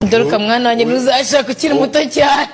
Dore mwana wanjye ntuzashaka ukiri muto cyane.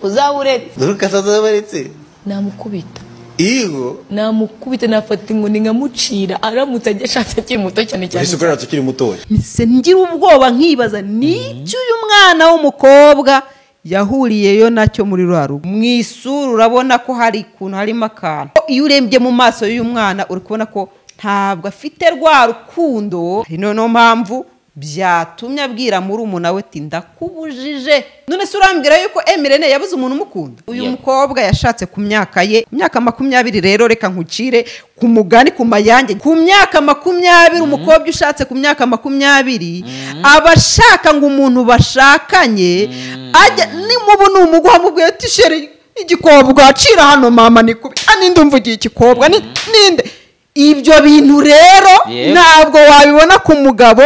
Uzaburetse. Dore kasazabaretse. Namukubita. Igo namukubita nafata inkoni nkamucira aramutse ashatse akiri muto cyane cyane. Ese ukora tukiri muto. Mise ngira ubwoba nkibaza nicyo uyu mwana w'umukobwa yahuriyeyo nacyo muri rwa rugo. Mu isura urabona ko hari kuntu harimo akantu. Iyo urembye mu maso y'uyu mwana uri kubona ko ntabwo afite rwa rukundo. Noneho mpamvu byatumye abwira murumuna we ati ndakubujije. None se urambwira yuko Emirene yabuze umuntu umukunda? Uyu mukobwa yashatse ku myaka ye, imyaka 20. Rero reka nkucire ku mugani ku mayange. Ku myaka 20 umukobwa ushatse ku myaka 20 abashaka ngo umuntu bashakanye ajya nimubona umuguha mubwiye ati chéri igikobwa acira hano mama nikubi ninde umvugiye igikobwa ninde. Ibyo bintu rero ntabwo wabibona ku mugabo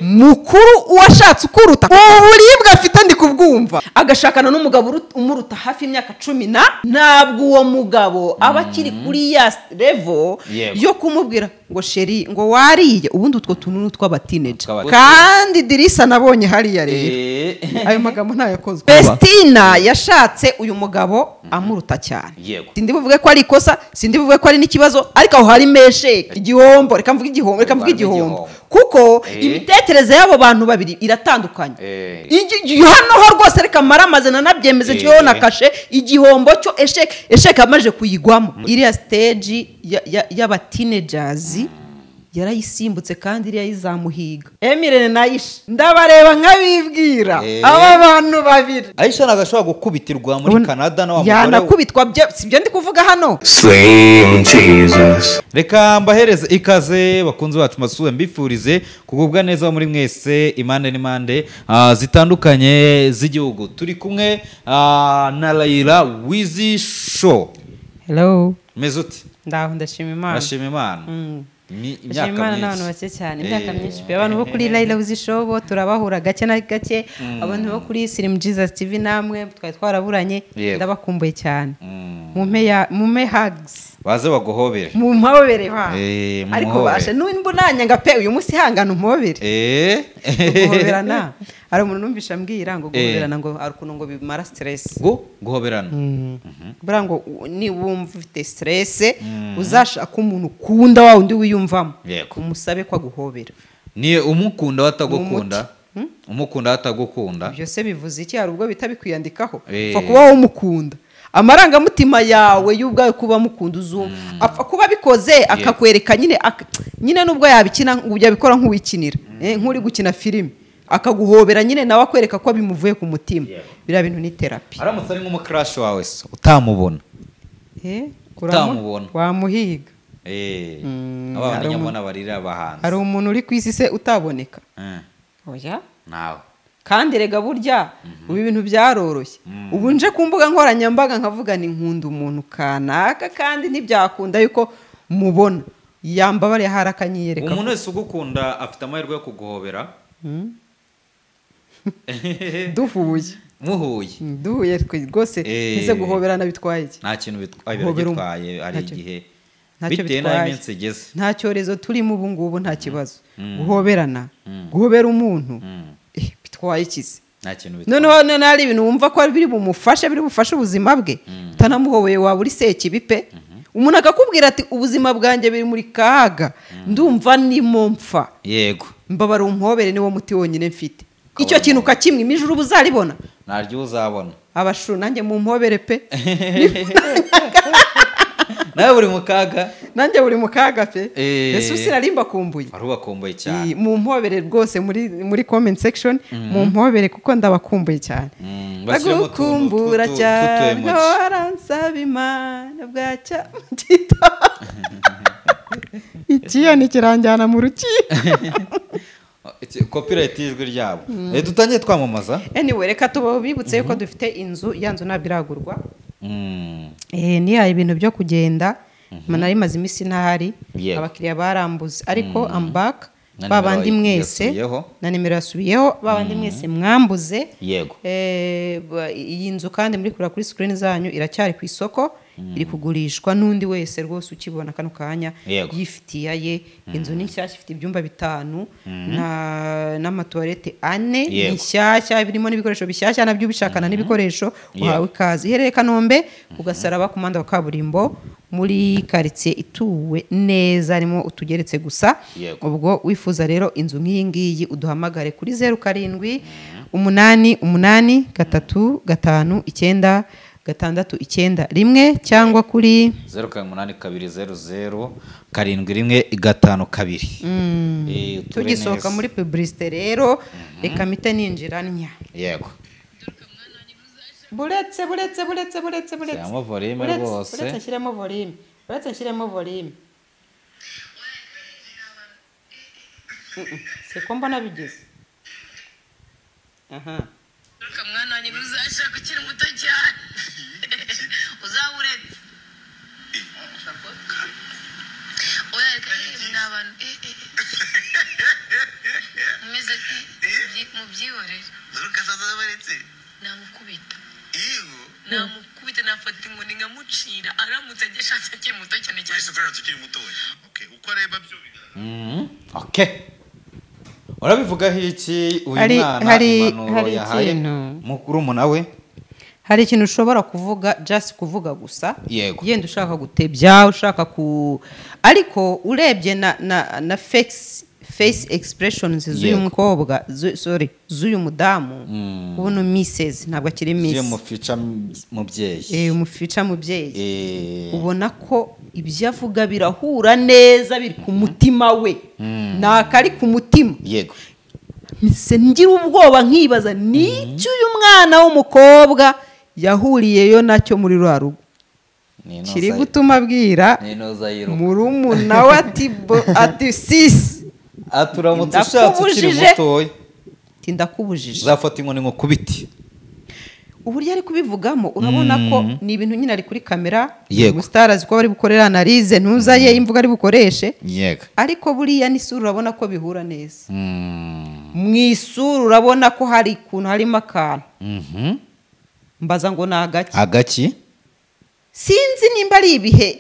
mukuru uwashatse ukuruta. Uburibwe afite ndi kubwumva. Agashakana n'umugabo umuruta hafi imyaka 10 na ntabwo uwo mugabo aba akiri kuri ya level yo kumubwira ngo chéri ngo wariye. Ubundi utwo tuntu tw'abateenager. Kandi Dirisa nabonye hariya rero ayo magambo ntayakozwe. Bestina yashatse uyu mugabo amuruta cyane. Sindi buvuge ko ari ikosa, sindi buvuge ko ari n'ikibazo, ariko aho hari mesheke igihombo. Reka mvuge igihombo, reka mvuge igihombo kuko imitekerereze y'abo bantu babiri iratandukanye. Hano ho rwose reka maramaze nanabyemeze cyo na kashe igihombo cyo esheke amaje kuyigwamo. Iriya stage y'aba teenagers yarayisimbutse kandi iriya izamuhiga. Emirene na Aisha ndabareba nkabibwira aba bantu babiri. Aisha nagashobora gukubitirwa muri Canada na wa mugore yanakubitwa, sibyo ndi kuvuga hano. Slim Jesus. Reka mbahereze ikaze bakunzi bacu masuwe mbifurize kugubwa neza muri mwese imande n'imande zitandukanye z'igihugu. Turi kumwe na Laila Wizi Show. Hello. Mezuti. Ndaho ndashima Imana. Ndashima Imana. Imyaka n'abantu bake cyane, imyaka myinshi pe. Abantu bo kuri Laila Wizi Show bo turabahura gake na gake. Abantu bo kuri Slim Jesus TV namwe twari twaraburanye, ndabakumbuye cyane. Mumpe hugs. Baze baguhobere. Mumpobere ha. Ariko bashe n'imbunanya pe uyu munsi hangana umpobere. Guhoberana. Ari umuntu numvisha ambwira ngo guhoberana ngo arukuntu ngo bimara stress. Ngo guhoberana. Bura ngo ni wumva ufite stress uzashaka umuntu ukunda wa undi wiyumvamo umusabe kwa guhobera. Ni umukunda watagukunda. Umukunda watagukunda. Byose bivuze iki? Hari ubwo bitabikwiyandikaho. Fa kuba wowe umukunda. Amarangamutima yawe y'ubwawe kuba mukunda uzumva apfa kuba bikoze akakwereka nyine nyine nubwo yabikina yabikora nk'uwikinira nk'uri gukina filime akaguhobera nyine nawe akwereka ko bimuvuye ku mutima. Bira bintu ni therapy. Aramutse ari nk'umu crush wawe se utamubona. Utamubona wamuhiga. Abana nyamubona barira abahanzi. Hari umuntu uri ku isi se utaboneka? Oya nawe. Kandi rega burya ubu ibintu byaroroshye. Ubu nje ku mbuga nkoranyambaga nkavuga ni nkunda umuntu kanaka kandi ntibyakunda yuko mubona yambabare harakanyiyereka. Umuntu wese ugukunda afite amahirwe yo kuguhobera. Duhuye. Muhuye. Duhuye rwose nize guhoberana bitwaye iki? Nta kintu bitwaye, biragitwaye ari igihe. Bitewe n'iminsi igeze. Nta cyorezo turimo ubu ngubu nta kibazo. Guhoberana, guhobera umuntu bitwaye iki? Nta kintu bitwaye. Noneho nari ibintu wumva ko biri bumufashe, biri bufashe ubuzima bwe. Utanamuhobeye waba uri sekibi pe. Umuntu akakubwira ati ubuzima bwanjye biri muri kaga, ndumva nimo mpfa. Yego. Mbabara umpobere niwo muti wonyine mfite. Icyo kintu ukakimwe imijuru uzaribona. Naryo uzabona. Abashu nanjye mumpobere pe. Nawe uri mukaga. Nanjye uri mukaga pe. Yesu sinarimba kumbuye. Arubakumbuye cyane. Mumpobere rwose muri comment section mumpobere kuko ndabakumbuye cyane. Ndagukumbura cyane. Waransaba Imana bwacya mugito. Ikiya ni kiranjyana mu rukiko. Copyright ijwi ryabo. Dutangiye twamamaza. Anyway reka tubibutse yuko dufite inzu, ya nzu ntabwo iragurwa. Ni ibintu byo kugenda. Nari maze iminsi ntahari, abakiriya barambuze ariko I'm back. Babandi mwese na nimero yasubiyeho, babandi mwese mwambuze. Yego. Iyi nzu kandi muri kura kuri screen zanyu iracyari ku isoko. Iri kugurishwa n'undi wese rwose ukibona kano kanya yifitiye ye. Inzu ni nshyashya, ifite ibyumba 5 n'amatuwarete 4, ni nshyashya, birimo n'ibikoresho bishyashya nabyo ubishakana n'ibikoresho uhawe ikaze. Iherereye Kanombe ku Gasaraba ku muhanda wa kaburimbo muri quartier ituwe neza, harimo utugeretse gusa. Ubwo wifuza rero inzu nk'iyi ngiyi uduhamagare kuri 07 8 8 3 5 9 6 9 1 cyangwa kuri 07 8 2 0 0 7 1 5 2. Tugisohoka muri publicité rero reka mite ninjira nya. Yego. Buretse buretse buretse buretse buretse. Shyiramo volume rwose. Buretse shyiramo volume. Buretse shyiramo volume. Siko mbona bigeze. Aha. Mwana wanjye ntuzashaka ukiri muto cyane. Uzawuretse. Oya reka n'abantu meze mubyihorere. Namukubita. Namukubita nafata inkoni nkamucira aramutse agishatse akiri muto cyane cyane. Okay, uko areba byo bigaragara. Okay. Urabivugaho iki uyu mwana impanuro yahaye murumuna we? Hari ikintu ushobora kuvuga just kuvuga gusa, yenda ushaka gutebya, ushaka ku, ariko urebye na face expressions z'uyu mukobwa, sorry, z'uyu mudamu, kubona misses ntabwo akiri miss. Z'uyu mufica mubyeyi. Umufica mubyeyi. Ubona ko ibyo avuga birahura neza, biri ku mutima we. Nakari ku mutima. Yego. Mise ngira ubwoba nkibaza n'icyo uyu mwana w'umukobwa yahuriyeyo nacyo muri rwa rugo. Kiri gutuma abwira murumuna we ati sisi aturamutse ushatse ukiri mutoya, ati ndakubujije, uzafata inkoni ngo kubiti. Uburyo ari kubivugamo urabona ko ni ibintu nyine ari kuri kamera, umustar azi ko bari bukorera analyse ntuzaye imvuga ari bukoreshe. Yego. Ariko buriya n'isura urabona ko bihura neza. Mu isura urabona ko hari kuntu harimo akantu. Mbaza ngo ni agaki? Agaki? Sinzi nimba ari ibihe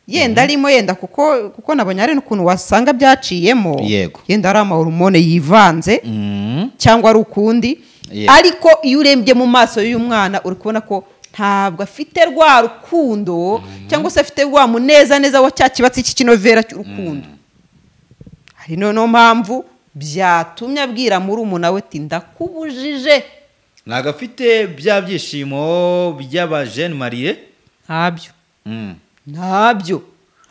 yenda arimo, yenda kuko nabonye ari n'ukuntu wasanga byaciyemo. Yenda ari amahormone yivanze cyangwa ari ukundi. Ariko iyo urembye mu maso y'uyu mwana uri kubona ko ntabwo afite rwa rukundo cyangwa se afite rwa muneza neza wa cya kibatsi cy'ikinovera cy'urukundo. Hari noneho mpamvu byatumye abwira murumuna we ati ndakubujije. Ntabwo afite bya byishimo by'aba jeune marié. Ntabyo. Ntabyo.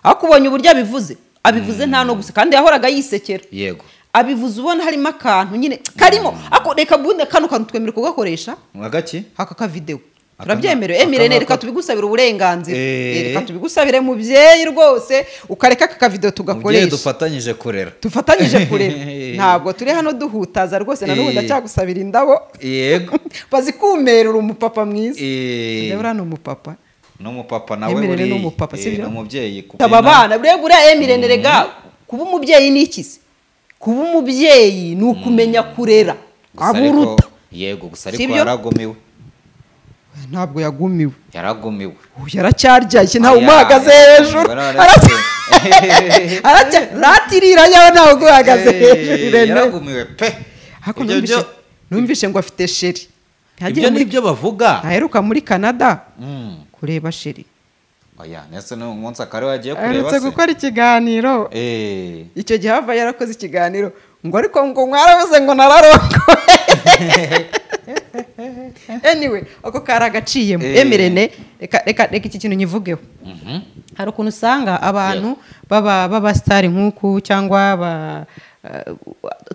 Ariko ubonye uburyo abivuze nta no gusa, kandi yahoraga yisekera. Yego. Abivuze ubona harimo akantu nyine karimo, ako reka bunde kano kantu twemerera kugakoresha. Agaki? Haka ka video. Turabyemerewe Emirene, reka tubigusabira uburenganzira. Reka tubigusabire mubyeyi rwose, ukareka aka video tugakoresha. Mubyeyi dufatanyije kurera. Dufatanyije kurera. Ntabwo turi hano duhutaza rwose, na n'ubu ndacyagusabira indabo. Yego. Bazikumerera umupapa mwiza. Ndabura ni umupapa. N'umupapa nawe buri n'umupapa sibyo? N'umubyeyi kuko bana buriya Emirene rega kuba umubyeyi ni iki se? Kuba umubyeyi ni ukumenya kurera aburuta. Yego, gusa ariko yaragumiwe. Ntabwo yagumiwe. Yaragumiwe. Yaracyaryaye ntawe umuhagaze hejuru. Aratirira yawe ntawe uhagaze hejuru. Yaragumiwe pe. Hako numvishe ngo afite sheri. Ibyo nibyo bavuga. Aheruka muri Canada kureba sheri. Oya, nese no umunsi akari wagiye kureba se. Aherutse gukora ikiganiro. Icyo gihe ava yarakoze ikiganiro ngo ariko ngo mwarabuze ngo nararongoye. Anyway, ako karagaciyemo. Emirene, reka iki kintu nyivugeho. Hari ukuntu usanga abantu baba star nkuku cyangwa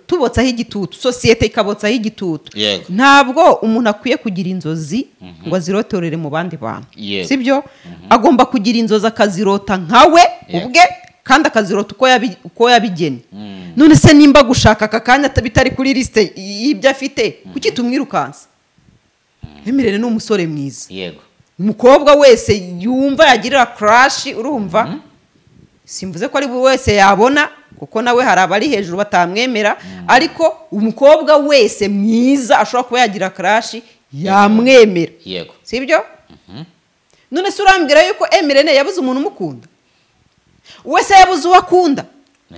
tubotsaho igitutu, societe ikabotsaho igitutu. Ntabwo umuntu akwiye kugira inzozi ngo azirotorere mu bandi bantu. Sibyo? Agomba kugira inzozi akazirota nkawe ubwe, kandi akazirota uko yabigene. None se nimba gushaka aka kanya bitari kuri liste y'ibyo afite, kuki tumwirukansa? Emirene ni umusore mwiza. Yego. Umukobwa wese yumva yagirira crush, urumva? Simvuze ko ari buri wese yabona, kuko nawe hari abari hejuru batamwemera, ariko umukobwa wese mwiza ashobora kuba yagira crush yamwemera. Yego. Sibyo? None se urambwira yuko Emirene yabuze umuntu umukunda? Wese yabuze uwo akunda.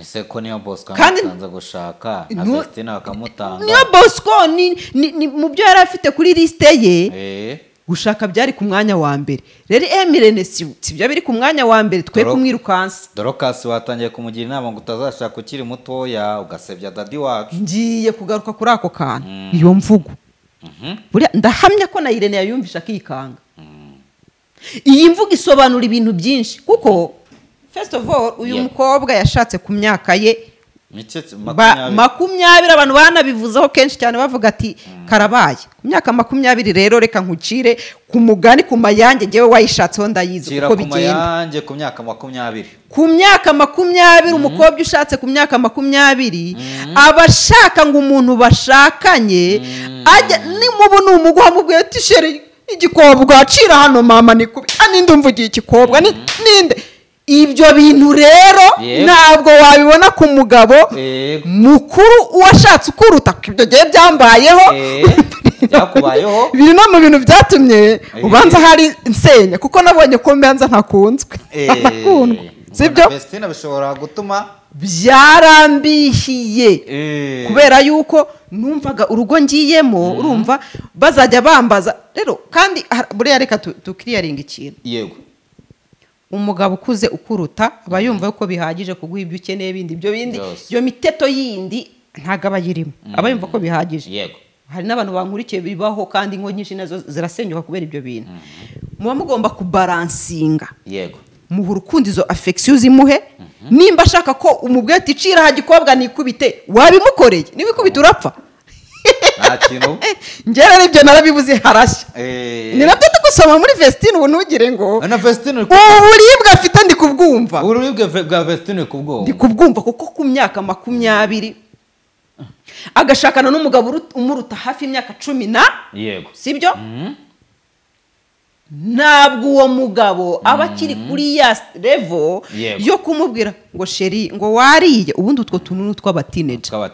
Ese ko niyo Bosco amutanze gushaka na Vestina bakamutanga? Niyo Bosco ni mu byo yari afite kuri liste ye, gushaka byari ku mwanya wa mbere. Rero Emirene si byo biri ku mwanya wa mbere, twe kumwirukansa. Dorcas watangiye kumugira inama ngo utazashaka ukiri mutoya ugasebya dadi wacu. Ngiye kugaruka kuri ako kantu, iyo mvugo. Buriya ndahamya ko na Irene yayumvisha akikanga. Iyi mvugo isobanura ibintu byinshi, kuko first of all uyu mukobwa yashatse ku myaka ye 20, abantu banabivuzeho kenshi cyane bavuga ati karabaye ku myaka 20. Rero reka nkucire ku mugani ku mayange, ngewe wayishatseho ndayizi uko bigenda. Ku myaka 20, ku myaka 20 umukobwa ushatse ku myaka 20 aba ashaka ngo umuntu bashakanye ajya nimubu numuguha mubwiye ati chérie igikobwa acira hano mama nikubi ninde umvugiye igikobwa ninde. Ibyo bintu rero ntabwo wabibona ku mugabo mukuru uwashatse ukuruta, ibyo gihe byambayeho, byakubayeho, biri no mu bintu byatumye ubanza hari nsenya, kuko nabonye ko mbanza ntakunzwe, ntakundwa, sibyo? Vestina bishobora gutuma byarambihiye kubera yuko numvaga urugo ngiyemo, urumva bazajya bambaza rero. Kandi buriya reka tukiriyaringa ikintu. Yego, umugabo ukuze ukuruta aba yumva ko bihagije kuguha ibyo ukeneye, bindi ibyo bindi iyo miteto yindi ntago aba ayirimo, aba yumva ko bihagije. Yego, hari n'abantu bankurikiye bibaho, kandi ingo nyinshi nazo zirasenyuka kubera ibyo bintu. Muba mugomba kubaransinga. Yego, muha urukundo, izo affection uzimuhe. Nimba ashaka ko umubwiye ati cira ha gikobwa nikubite, wabimukoreye, niba ikubita urapfa. Nta kintu. Njye rero ibyo narabibuze harashya. Ni nabyo tugusoma muri Vestine, ubu ntugire ngo na Vestine uburibwe afite ndi kubwumva. Uburibwe bwa Vestine kubwumva. Ndi kubwumva kuko ku myaka 20 agashakana n'umugabo umuruta hafi imyaka 10 na. Yego. Sibyo? Ntabwo uwo mugabo aba akiri kuri ya level yo kumubwira ngo chérie ngo wariye. Ubundi utwo tuntu n'utw'abateenager,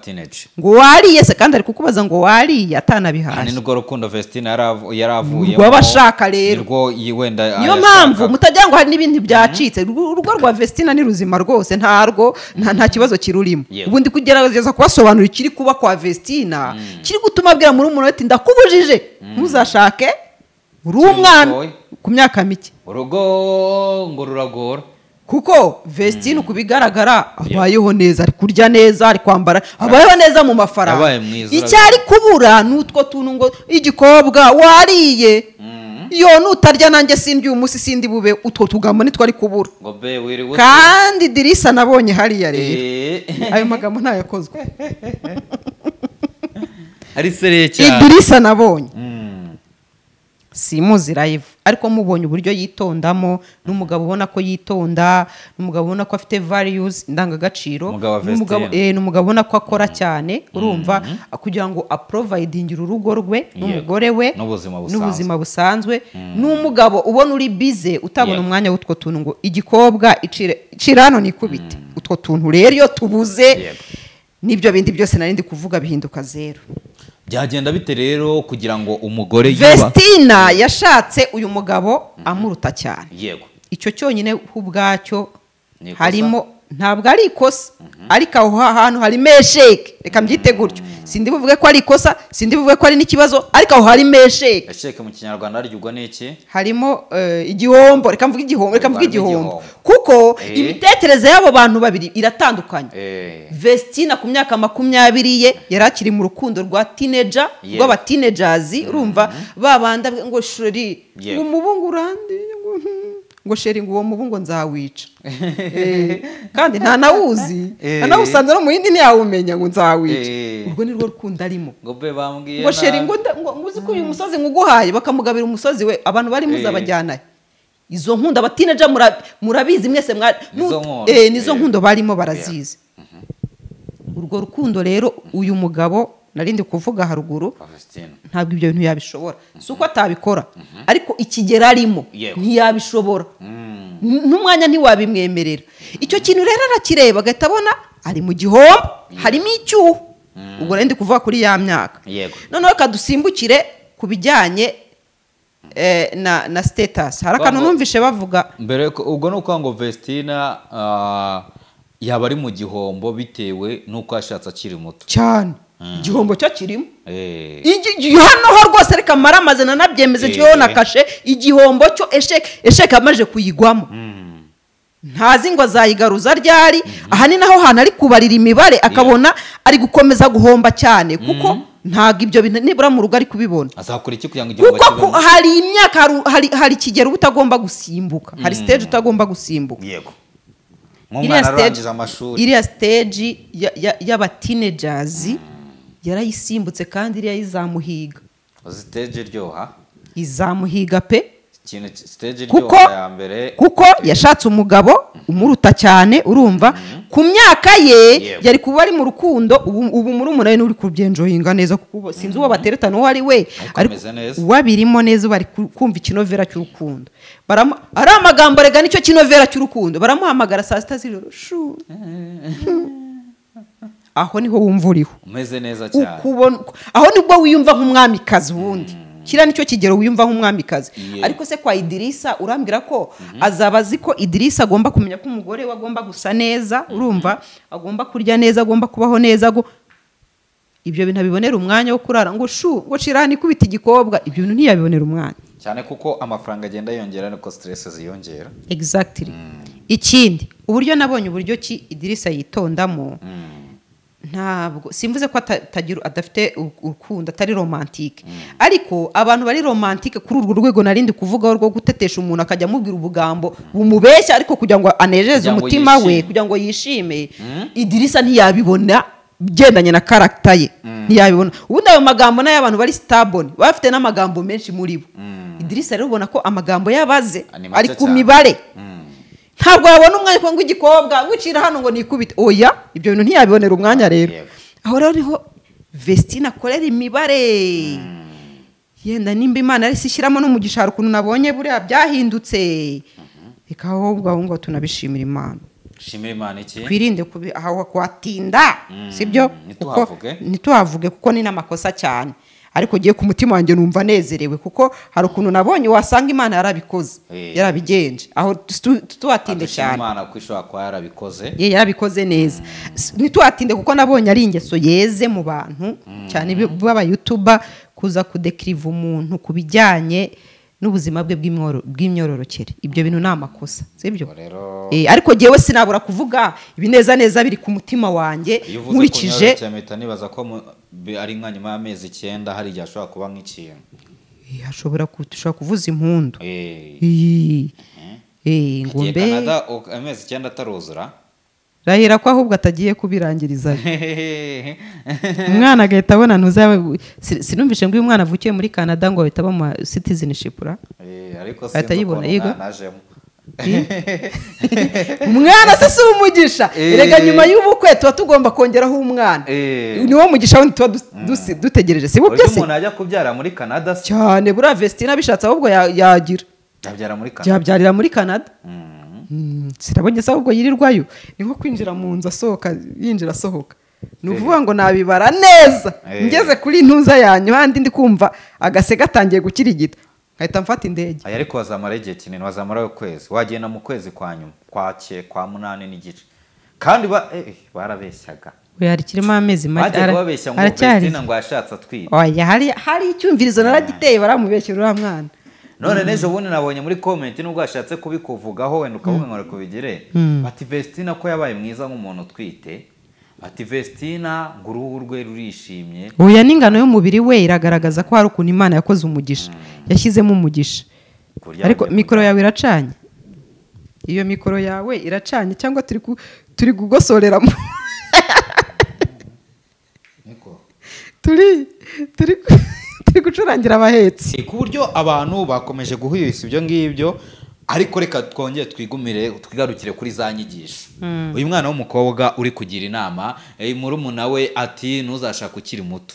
ngo wariye se, kandi ari kukubaza ngo wariye atanabihaye. Ni nubwo rukundo Vestine yaravuye rw'abashaka rero, nirwo wenda niyo mpamvu mutagira ngo hari n'ibindi byacitse. Urugo rwa Vestine ni ruzima rwose, ntarwo nta kibazo kirurimo. Ubundi kugerageza kubasobanurira ikiri kuba kwa Vestine kiri gutuma abwira muri umuntu ati ndakubujije ntuzashake uri umwana ku myaka mike. Urugo ngo ruragora, kuko Vestine uko bigaragara abayeho neza, ari kurya neza, ari kwambara, abayeho neza mu mafaranga. Icyari kubura n'utwo tuntu ngo igikobwa wariye, yo nutarya nanjye sindi uyu munsi sindi bube, utwo tugambo nitwo ari kubura. Kandi Dirisa nabonye hariya rero ayo magambo ntayakozwe, ari sereye cyane. Idirisa nabonye simuzi live, ariko mubonye uburyo yitondamo, n'umugabo ubona ko yitonda, n'umugabo ubona ko afite values, indangagaciro, n'umugabo n'umugabo ubona ko akora cyane, urumva, kugira ngo aprovidingira urugo rwe n'umugore we n'ubuzima busanzwe, n'umugabo ubona uri busy utabona umwanya w'utwo tuntu ngo igikobwa icira hano nikubite. Utwo tuntu rero iyo tubuze nibyo bindi byose narindi kuvuga bihinduka zero. Byagenda bite rero kugira ngo umugore yuba? Vestina yashatse uyu mugabo amuruta cyane. Yego, icyo cyonyine ubwacyo harimo, ntabwo ari ikosa, ariko aho hantu harimo esheke, reka mbyite gutyo. Sindi buvuge ko ari ikosa, sindi buvuge ko ari n'ikibazo, ariko aho harimo esheke. Esheke mu kinyarwanda ryugwa n'iki? Harimo igihombo, reka mvuge igihombo, reka mvuge igihombo, kuko imitekerereze y'abo bantu babiri iratandukanye. Vestina ku myaka 20 ye yari akiri mu rukundo rwa teenager, rw'aba teenagers, urumva babanda ngo chérie ngo umubungu urandi, ngo chérie ngo uwo mubungo nzawica. Kandi nta nawuzi, anawusanze no mu yindi ntiyawumenya ngo nzawica. Urwo ni rwo rukundo arimo. Ngo be bambwiye ngo chérie ngo uzi ko uyu musozi nguguhaye, bakamugabira umusozi we, abantu bari muzabajyana. Izo nkunda aba teenager murabizi mwese, nizo nkundo barimo barazizi. Urwo rukundo rero uyu mugabo narindi kuvuga haruguru ntabwo ibyo bintu yabishobora. Si uko atabikora, ariko ikigera arimo ntiyabishobora, n'umwanya ntiwabimwemerera. Icyo kintu rero arakireba agahita abona ari mu gihombo, harimo icyuho. Ubwo narindi kuvuga kuri ya myaka. Noneho kadusimbukire ku bijyanye na status. Hari akantu numvishe bavuga mbere ubwo ni uko ngo Vestina yaba ari mu gihombo bitewe n'uko yashatse akiri muto cyane. Igihombo cyo kirimo hano ho rwose, reka maramaze nanabyemeze cyo na kashe igihombo cyo esheke amaje kuyigwamo. Ntazi ngo azayigaruza ryari. Aha ni naho hantu ari kubarira imibare akabona ari gukomeza guhomba cyane, kuko ntago ibyo bintu nibura mu rugo ari kubibona. Azakora iki kugira ngo igihombo kibone? Kuko hari imyaka, hari ikigero utagomba gusimbuka, hari stage utagomba gusimbuka. Yego. Nk'umwana arangije amashuri, iriya stage y'aba teenagers yarayisimbutse, kandi iriya izamuhiga. Stage iryoha, izamuhiga pe. Stage iryoha ya mbere, kuko yashatse umugabo umuruta cyane, urumva ku myaka ye yari kuba ari mu rukundo. Ubu muri umunani uri kubyenjoyinga neza, kuko sinzi uwo bateretana uwo ari we, ariko wabirimo neza bari kumva ikinovera cy'urukundo. Ari amagambo rega nicyo kinovera cy'urukundo. Baramuhamagara saa 6 z'ijoro, shu aho niho wumva uriho umeze neza cyane, aho nibwo wiyumva nk'umwamikazi ubundi. Kiriya nicyo kigero wiyumva nk'umwamikazi. Ariko se kwa Idirisa urambwira ko azaba azi ko Idirisa agomba kumenya ko umugore we agomba gusa neza, urumva agomba kurya neza, agomba kubaho neza, ibyo bintu abibonera umwanya wo kurara ngo shu ngo shira nikubita igikobwa, ibyo bintu ntiyabibonera umwanya cyane, kuko amafaranga agenda yongera niko stress ziyongera. Exactly. Ikindi uburyo nabonye uburyo ki Idirisa yitondamo, ntabwo simvuze ko adafite urukundo, atari romantike, ariko abantu bari romantike kuri urwo rwego narindi kuvugaho rwo gutetesha umuntu akajya amubwira ubugambo bumubeshya, ariko kugira ngo anejeze umutima we, kugira ngo yishime, Idirisa ntiyabibona bigendanye na character ye, ntiyabibona. Ubundi ayo magambo nayo abantu bari stubborn bafite n'amagambo menshi muri bo. Idirisa rero ubona ko amagambo yabaze ari ku mibare. Ntabwo yabona umwanya ngo igikobwa ngwicira hano ngo nikubite, oya ibyo bintu ntiyabibonera umwanya rero. Aho rero niho Vestina akorera imibare. Yenda nimba Imana ari sishyiramo n'umugisha, hari ukuntu nabonye buriya byahindutse. Reka ahubwo aho ngo tunabishimira Imana. Shimira Imana iki? Twirinde aho kwatinda, sibyo? Ntituhavuge kuko ni n'amakosa cyane. Ariko giye ku mutima wanjye numva nezerewe, kuko hari ukuntu nabonye wasanga Imana yarabikoze, yarabigenje. Aho tuhatinde cyane. Imana kwishobora kwa yarabikoze. Ye yarabikoze neza. Ntituhatinde kuko nabonye ari ingeso yeze mu bantu cyane baba YouTuber kuza kudekiriva umuntu kubijyanye n'ubuzima bwe bw'imyororokere. Ibyo bintu ni amakosa, sibyo? Ariko jewe sinabura kuvuga ibineza neza biri ku mutima wanjye nkurikije. Nibaza ko ari nka nyuma y'amezi 9 hari igihe ashobora kuba nk'ikintu. Ashobora kuvuza impundu. Ngombe Canada amezi 9 ataruzura. Rahira ko ahubwo atagiye kubirangiriza. Umwana agahita abona ntuzabe. Sinumvishe ngo uyu mwana avukiye muri Canada ngo bahita bamuha citizenship ra. Ariko sinzi ko najemo. Umwana se si umugisha. Erega nyuma y'ubukwe tuba tugomba kongeraho umwana. Niwo mugisha wundi tuba dutegereje. Si bubyo se? Umuntu ajya kubyara muri Canada cyane buriya Vestina bishatse ahubwo yagira. Yabyara muri Canada. Yabyarira muri Canada. Sirabonye se ahubwo yirirwayo ni nko kwinjira mu nzu asohoka yinjira asohoka. Ni ukuvuga ngo nabibara neza ngeze kuri ntuza yanyu handi ndi kumva agase gatangiye gukirigita nkahita mfata indege. Aya ariko wazamara igihe kinini, wazamara ukwezi, wagenda mu kwezi kwa nyuma kwa 8 n'igice. Kandi barabeshyaga. Oya kirimo amezi make aracyari ngo yashatse atwite. Oya hari icyumvirizo naragiteye baramubeshyira uriya mwana. None nejo bundi nabonye muri comment nubwo ashatse kubikuvugaho wenda ukavuga ngo kubigire, bati Vestina ko yabaye mwiza nk'umuntu utwite, bati Vestina ngo uruhu rwe rurishimye. Oya n'ingano y'umubiri we iragaragaza ko hari ukuntu Imana yakoze umugisha, yashyizemo umugisha. Ariko mikoro yawe iracanye, iyo mikoro yawe iracanye cyangwa turi kugosoreramo? Turi gucurangira abahetsi ku buryo abantu bakomeje guhwihwisa ibyo ngibyo. Ariko reka twongere twigumire twigarukire kuri za nyigisho. Uyu mwana w'umukobwa uri kugira inama murumuna we ati ntuzashaka ukiri muto.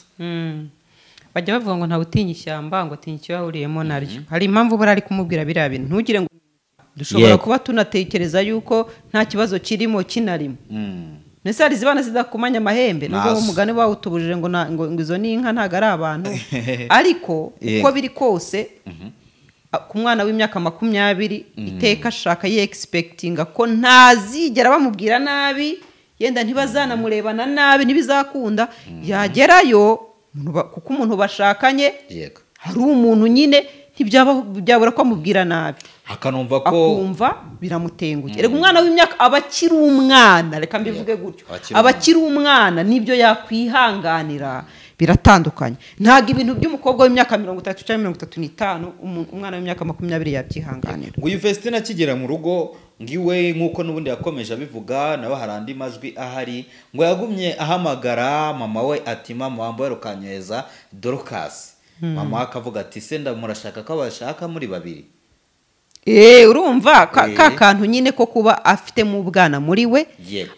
Bajya bavuga ngo ntawe utinya ishyamba ngo atinya icyo yahuriyemo naryo. Hari impamvu bari ari kumubwira biriya bintu, ntugire ngo dushobora kuba tunatekereza yuko nta kibazo kirimo kinarimo. Nese hari zibana zidakumanya amahembe nubwo umugani bawutubujije ngo ngo izo ni inka ntago ari abantu. Ariko uko biri kose Ku mwana w'imyaka 20 iteka ashaka ye expectinga ko ntazigera bamubwira nabi, yenda ntibazanamurebana nabi, ntibizakunda. Yagerayo kuko umuntu bashakanye yego hari umuntu nyine ntibyabura ko amubwira nabi, akanumva ko akumva biramutenguye. Reka umwana w'imyaka aba akiri umwana, reka mbivuge gutyo, aba akiri umwana n'ibyo yakwihanganira biratandukanye. Ntabwo ibintu by'umukobwa w'imyaka 30 cyangwa 35 umwana w'imyaka 20 yabyihanganira. Ngo uyu Vestine akigera mu rugo ngiwe nk'uko n'ubundi yakomeje abivuga, nawe hari andi majwi ahari, ngo yagumye ahamagara mama we ati mama wambaye rukanyeza Dorcas. Mama akavuga ati se ndamurashaka ko abashaka muri babiri. Urumva ka kantu nyine ko kuba afite mu bwana muri we,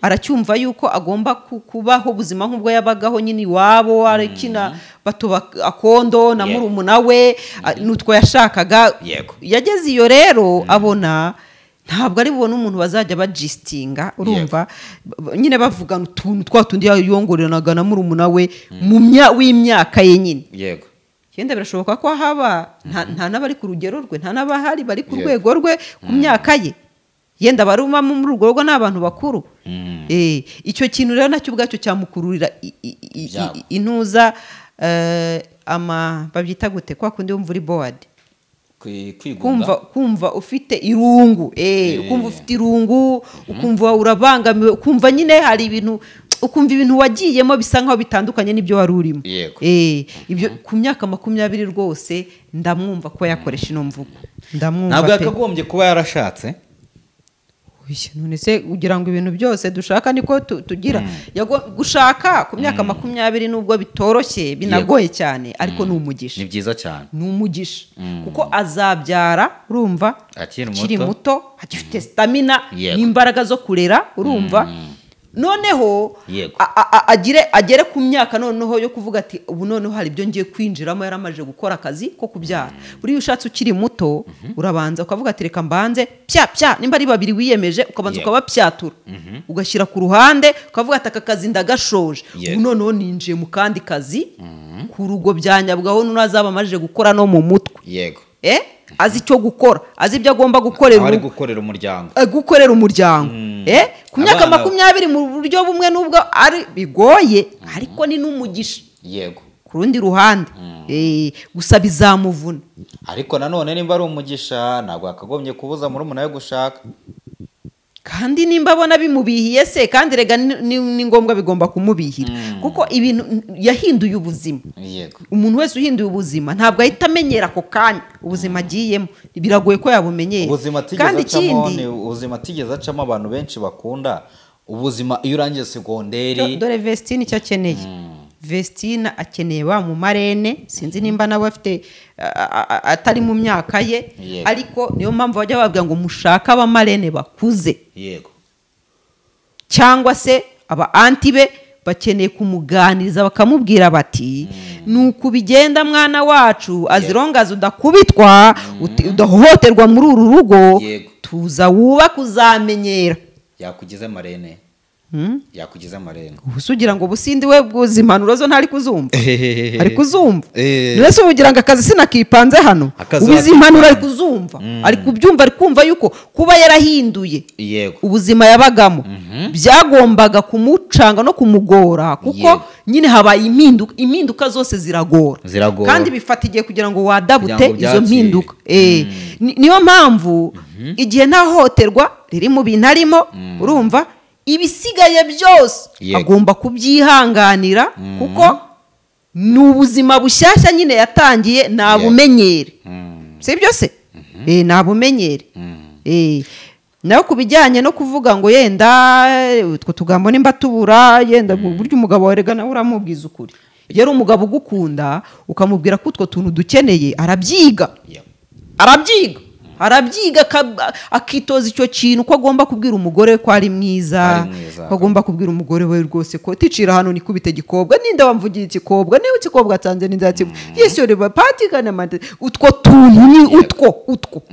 aracyumva yuko agomba kubaho ubuzima nk'ubwo yabagaho nyine iwabo, arakina batuba akondo na murumuna we n'utwo yashakaga. Yageze iyo rero abona ntabwo ari bubone umuntu bazajya bajistinga, urumva nyine bavugana utuntu twa tundi yongoreranaga na murumuna we mu w'imyaka ye nyine. Yego. Yenda birashoboka ko haba nta n'abari ku rugero rwe, nta n'abahari bari ku rwego rwe ku myaka ye, yenda baruma mu rugo rwe n'abantu bakuru. Icyo kintu rero nacyo ubwacyo cyamukururira intuza ama babyita gute kwa kundi wumva uri bored, kumva ufite irungu, ukumva ufite irungu, ukumva urabangamiwe, ukumva nyine hari ibintu, ukumva ibintu wagiyemo bisa nkaho bitandukanye n'ibyo wari urimo. Ibyo ku myaka 20 rwose ndamwumva ko yakoresha ino mvugo, ndamwumva. Ntabwo yakagombye kuba yarashatse. None se ugira ngo ibintu byose dushaka niko tugira? Gushaka ku myaka 20 nubwo bitoroshye binagoye cyane, ariko ni umugisha. Ni byiza cyane, ni umugisha kuko azabyara, urumva akiri muto, agifite stamina n'imbaraga zo kurera, urumva. Noneho agere ku myaka noneho yo kuvuga ati ubu noneho hari ibyo ngiye kwinjiramo, yaramaje gukora akazi ko kubyara. Buriya ushatse ukiri muto urabanza ukavuga ati reka mbanze pya pya, nimba ari babiri wiyemeje ukabanza ukabapyatura, ugashyira ku ruhande ukavuga ati aka kazi ndagashoje, ubu noneho ninjiye mu kandi kazi ku rugo byanyabwaho, n'azaba amaje gukora no mu mutwe. Yego. Azi icyo gukora, azi ibyo agomba gukorera, ari gukorera umuryango, gukorera umuryango. Ku myaka 20 mu buryo bumwe nubwo ari bigoye, ariko ni n'umugisha. Yego. Ku rundi ruhande gusa bizamuvuna. Ariko nanone nimba ari umugisha ntabwo yakagombye kubuza murumuna we gushaka. Kandi nimba abona bimubihiye se, kandi rega ni ngombwa bigomba kumubihira, kuko ibintu yahinduye ubuzima. Yego. Umuntu wese uhinduye ubuzima ntabwo ahita amenyera ako kanya ubuzima agiyemo, biragoye ko yabumenyera. Kandi ikindi ubuzima atigeze acamo abantu benshi bakunda ubuzima iyo urangiye segonderi. Dore Vestine icyo akeneye. Vestine akeneye wa mu marene, sinzi nimba nawe afite atari mu myaka ye, ariko niyo mpamvu bajya babwira ngo mushaka abamarene bakuze. Yego. Cyangwa se aba anti be bakeneye kumuganiriza bakamubwira bati nuko bigenda mwana wacu, azirongaza udakubitwa, udahohoterwa muri uru rugo, tuza wubaka uzamenyera. Yakugize marene. Yakugize amarene. Ubusugira ngo busindi we bwuzi impanuro zo ntari kuzumva. Ari kuzumva. Nese ubugira ngo akazi sinakipanze hano. Ubizi impanuro ari kuzumva. Ari kubyumva, ari kumva yuko kuba yarahinduye ubuzima yabagamo byagombaga kumucanga no kumugora, kuko nyine habaye impinduka, impinduka zose ziragora. Kandi bifata igihe kugira ngo wadabute izo mpinduka. Niyo mpamvu igihe ntahohoterwa riri mu bintu arimo, urumva ibisigaye byose agomba kubyihanganira, kuko ni ubuzima bushyashya nyine yatangiye, nabumenyere. Sibyo se? Nabumenyere. Nayo kubijyanye no kuvuga ngo yenda utwo tugambo nimba tubura, yenda buryo umugabo warega nawe uramubwiza ukuri. Yari umugabo ugukunda ukamubwira ko utwo tuntu dukeneye, arabyiga. Arabyiga. Arabyiga akitoza icyo kintu ko agomba kubwira umugore ko ari mwiza, ko agomba kubwira umugore we rwose ko ticira hano nikubite gikobwa, ninde wamvugiye ikikobwa, niba ikikobwa atanze ninde yativu Yesu reba party kana mande. Utwo tuntu ni utwo utwo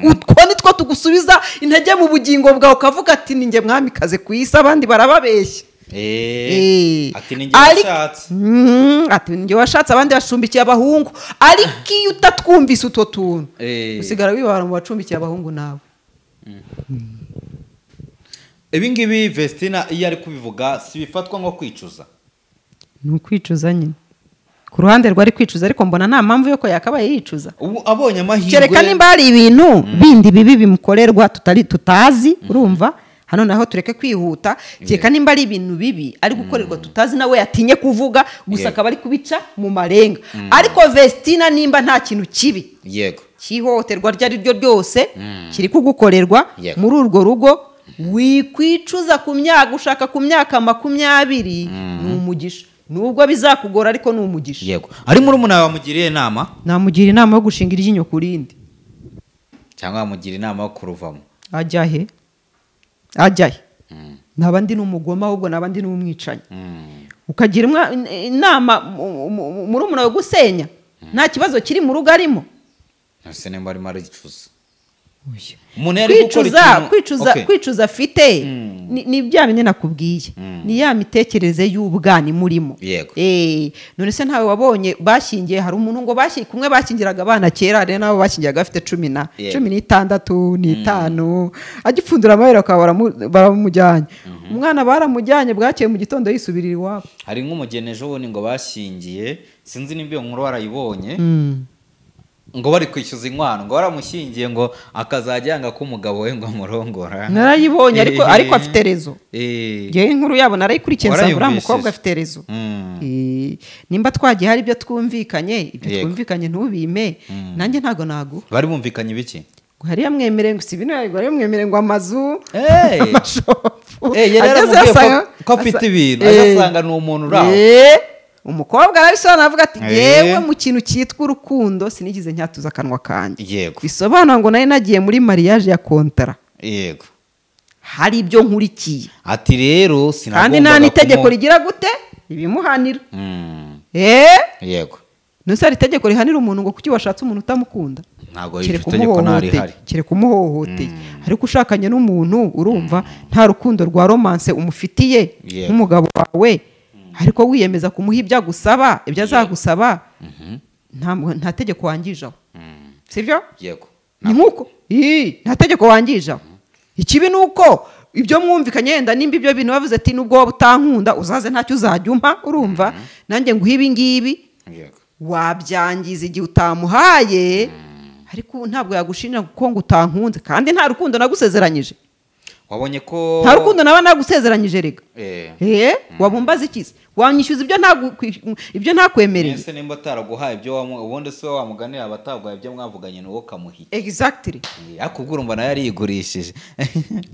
utwo nitwo tugusubiza intege mu bugingo bwawe, ukavuga ati ninjye mwamikaze ku isi, abandi barababeshya. Ati ni njye washatse. Ati ni njye washatse, abandi bacumbikiye abahungu. Ariko iyo utatwumvise utwo tuntu usigara wibara mu bacumbikiye abahungu nawe. Ibi ngibi Vestina iyo ari kubivuga si bifatwa nko kwicuza? Ni ukwicuza nyine. Ku ruhande rwari kwicuza, ariko mbona nta mpamvu yo ko yakabaye yicuza. Ubu abonye amahirwe. Kereka nimba hari ibintu bindi bibi bimukorerwa tutazi, urumva? Hano naho tureke kwihuta. Kereka nimba ari ibintu bibi ari gukorerwa tutazi, nawe yatinye kuvuga gusa akaba ari kubica mu marenga. Ariko Vestina nimba nta kintu kibi yego cyihohoterwa ryo ari ryo ryose kiri kugukorerwa muri urwo rugo, wikwicuza ku myaka ushaka ku myaka 20 ni umugisha. Nubwo bizakugora ariko ni umugisha. Yego. Ari muri umuntu wamugiriye inama? Namugira inama yo gushinga iryinyo ku rindi. Cyangwa wamugira inama yo kuruvamo? Ajya he? Ajya he? Naba ndi n'umugoma, ahubwo naba ndi n'umwicanyi. Ukagira inama muri umuntu wo gusenya nta kibazo kiri mu rugo arimo. Ese nimba arimo aricuza. Umuntu yari gukora ikintu kwicuza afite ni bya bine nakubwiye, ni ya mitekerereze y'ubwani murimo. None se ntawe wabonye bashyingiye, hari umuntu ngo kumwe bashyingiraga abana kera, hari nabo bashyingiraga bafite 16 n'itanu, agipfundura amabere akaba baramujyanye. Umwana baramujyanye bwakeye mu gitondo yisubirira iwabo. Hari nk'umugeni ejo bundi ngo bashyingiye, sinzi nimba iyo nkuru warayibonye, ngo bari kwishyuza inkwano, ngo baramushyingiye ngo akazajya yanga ko umugabo we ngo amurongora. Narayibonye ariko afite rezo. Ngewe inkuru yabo narayikurikiye nsanga uriya mukobwa afite rezo. Nimba twagiye hari ibyo twumvikanye, ibyo twumvikanye ntubime, nanjye ntago naguha. Bari bumvikanye ibiki? Ngo hariya mwemereye ngo si bino, yari mwemereye ngo amazu, amashopu. Yari ko afite ibintu, asanga ni umuntu uraho. Umukobwa arabisobanura avuga ati yewe mu kintu cyitwa urukundo sinigeze nyatuza akanwa kanjye. Yego. Bisobanura ngo nari nagiye muri mariage ya kontara. Yego. Hari ibyo nkurikiye. Ati rero sinagombaga. Kandi nta n'itegeko rigira gute ibimuhanira. Yego. Nuse ari itegeko rihanira umuntu ngo kuki washatse umuntu utamukunda? Ntago iryo tegeko ntarihari. Kereka umuhohoteye. Ariko ushakanye n'umuntu urumva nta rukundo rwa romance umufitiye nk'umugabo wawe, ariko wiyemeza kumuha ibyo agusaba, ibyo azagusaba, nta tegeko wangije aho. Sibyo? Yego. Ni nkuko nta tegeko wangije aho. Ikibi nuko ibyo mwumvikanye yenda nimba ibyo bintu bavuze ati nubwo waba utankunda uzaze ntacyo uzajya umpa, urumva nanjye nguha ibi ngibi. Yego. Wabyangiza igihe utamuhaye, ariko ntabwo yagushinja kuko ngo utankunze kandi nta rukundo nagusezeranyije. Wabonye ko nta rukundo naba nagusezeranyije rega. Wabumbaza iki se? Wanyishyuza ibyo ntakwemereye. Ese nimba ataraguhaye ibyo ubundi se wamuganira abataguhaye ibyo mwavuganye nuwo kamuhiye. Exactly. Akubwira umva nayo yarigurishije.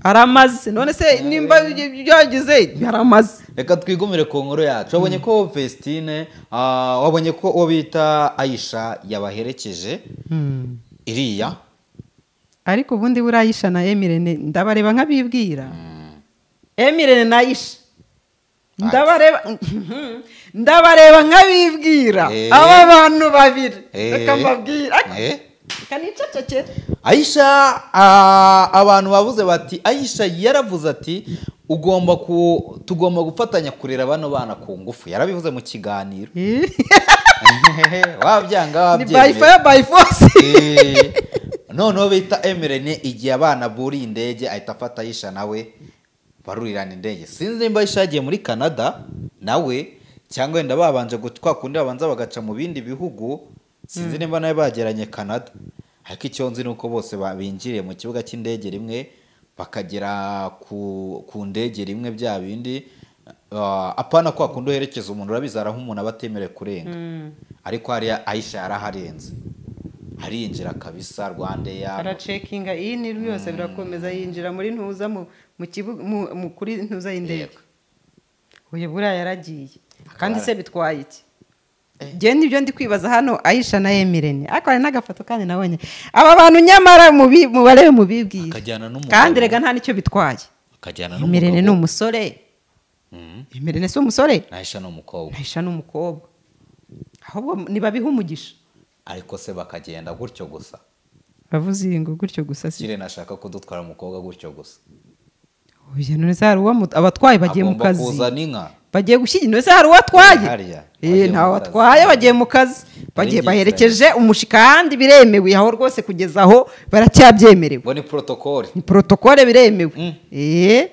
Aramaze. None se nimba byagize yaramaze. Reka twigumire ku nkuru yacu. Wabonye ko Vestine, wabonye ko uwo bita Aisha yabaherekeje iriya. Ariko ubundi buriya Aisha na Emirene ndabareba nk'abibwira. Emirene na Aisha ndabareba nk'abibwira. Aba bantu babiri reka mbabwira, reka nicecekere. Aisha, abantu bavuze bati Aisha yaravuze ati ugomba tugomba gufatanya kurera bano bana ku ngufu. Yarabivuze mu kiganiro. Wabyanga wabyemera. Ni by fire by force. Noneho bita Emirene igihe abana buri indege ahita afata Aisha nawe barurirana indege. Sinzi nimba Aisha yagiye muri Canada nawe cyangwa wenda babanje kwa kundi babanza bagaca mu bindi bihugu, sinzi nimba nawe bageranye Canada. Ariko icyo nzi nuko bose binjiriye mu kibuga cy'indege rimwe bakagera ku ndege rimwe, bya bindi apana kwa kundi uherekeza umuntu urabizara nk'umuntu aba atemerewe kurenga. Ariko hariya Aisha yaraharenze, arinjira kabisa Rwandair aracekinga iyi ni byose birakomeza, yinjira muri ntuza mu kibuga mu kuri ntuza y'indege. Oye buriya yaragiye. Kandi se bitwaye iki? Nge nibyo ndi kwibaza hano Aisha na Emirene. Ariko hari n'agafoto kandi nabonye. Aba bantu nyamara mubarebe mubibwire. Kandi rega nta nicyo bitwaye. Akajyana n'umugabo. Emirene ni umusore. Emirene si umusore? Aisha ni umukobwa. Aisha ni umukobwa. Ahubwo nibabiha umugisha. Ariko se bakagenda gutyo gusa. Bavuze ngo gutyo gusa si. Kirene ashaka kudutwara umukobwa gutyo gusa. Oya, none se hari uwo abatwaye bagiye mu kazi, agomba kuzana inka, bagiye gushyingira. None se hari uwo atwaye? Ntawe atwaye, bagiye mu kazi, bagiye baherekeje umushikandi, biremewe aho rwose, kugeza aho baracyabyemerewe. Ngo ni protocole, ni protocole, biremewe.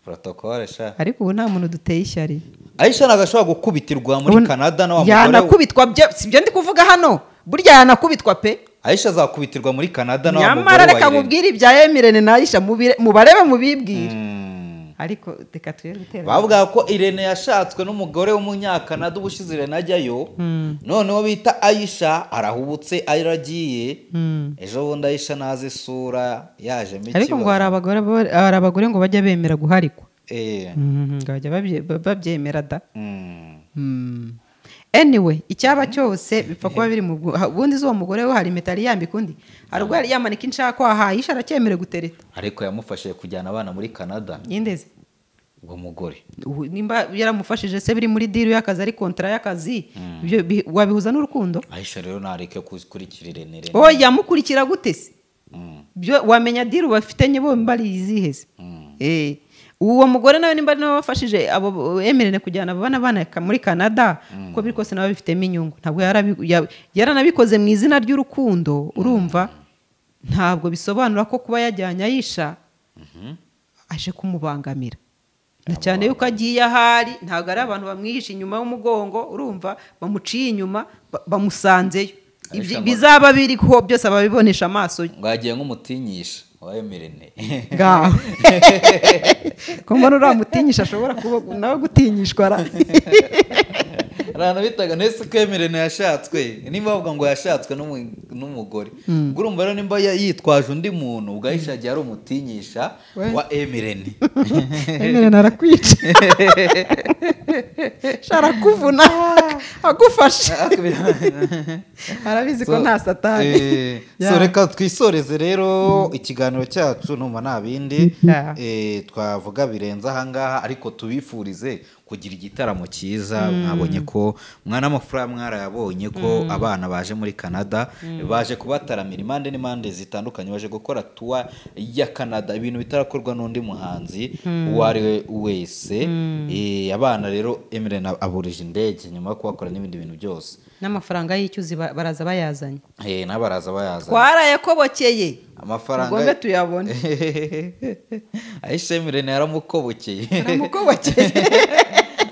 Protocole sha. Ariko ubu nta muntu duteye ishyari. Aisha nagashobora gukubitirwa muri Canada na wa mugore yanakubitwa, sibyo ndi kuvuga hano, burya yanakubitwa pe. Aisha azakubitirwa muri Canada na wa mugore. Nyamara reka nkubwire ibya Emirene na Aisha, mubarebe mubibwire. Ariko reka tuye gutera. Bavuga ko Irene yashatswe n'umugore w'umunyakanada, ubushize Irene ajyayo, noneho bita Aisha arahubutse aragiye. Ejo bundi Aisha nazi isura yajemo ikibazo. Ariko ngo hari abagore ngo bajya bemera guharikwa. Ngo bajya babyemera da. Anyway, icyaba cyose bipfa kuba biri mu ubundi z'uwo mugore we hari impeta yari yambika undi, hari ubwo yari yamanika inshako aha Aisha aracyemere gutereta. Ariko yamufashije kujyana abana muri Canada. Yindeze uwo mugore nimba yaramufashije se biri muri deal y'akazi, ari kontra y'akazi, ibyo wabihuza n'urukundo? Aisha rero nareke kukurikira Irene. Oya, yamukurikira gute se? Byo wamenya deal bafitanye bombi ari izihe se? Uwo mugore nawe nimba nawe wafashije abo Emirene kujyana abana bana muri Canada, uko biri kose nawe bifitemo inyungu. Ntabwo yaranabikoze mu izina ry'urukundo, urumva? Ntabwo bisobanura ko kuba yajyanye Aisha aje kumubangamira. Na cyane yuko agiye ahari ntabwo ari abantu bamwihisha inyuma y'umugongo, urumva? Bamuciye inyuma, bamusanzeyo. Bizaba biri ko byose ababibonesha amaso ye. Ngo yagiye nk'umutinyisha wa Emirene. Ngaho. Ko mbona uramutinyisha ashobora kuba nawe gutinyishwa ra. Abantu bitaga nese ko Emirene yashatswe, nimba bavuga ngo yashatswe n'umugore. Ubwo urumva rero nimba yitwaje undi muntu, ubwo Aisha yagiye ari umutinyisha wa Emirene. Emirene arakwica. Sharakuvuna agufasha. Arabizi ko nta satani. So reka twisoreze rero ikiganiro cyacu, numa nta bindi twavuga birenze ahangaha, ariko tubifurize kugira igitaramo cyiza. Mwabonye ko mwana amafaranga mwarayabonye ko abana baje muri Canada baje kubataramira impande n'impande zitandukanye, baje gukora tour ya Canada, ibintu bitarakorwa n'undi muhanzi uwo ari we wese. Abana rero Emirene aburije indege nyuma yo kubakora n'ibindi bintu byose, n'amafaranga y'icyuzi baraza bayazanye. N'abaraza bayazanye, twarayakobokeye amafaranga ngombe tuyabone. Aisha Emirene yaramukobokeye,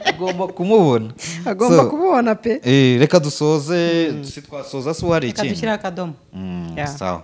agomba kumubona, agomba kumubona pe. Reka dusoze, si twasoza se hari ikindi? Reka dushyire akadomo. Sawa.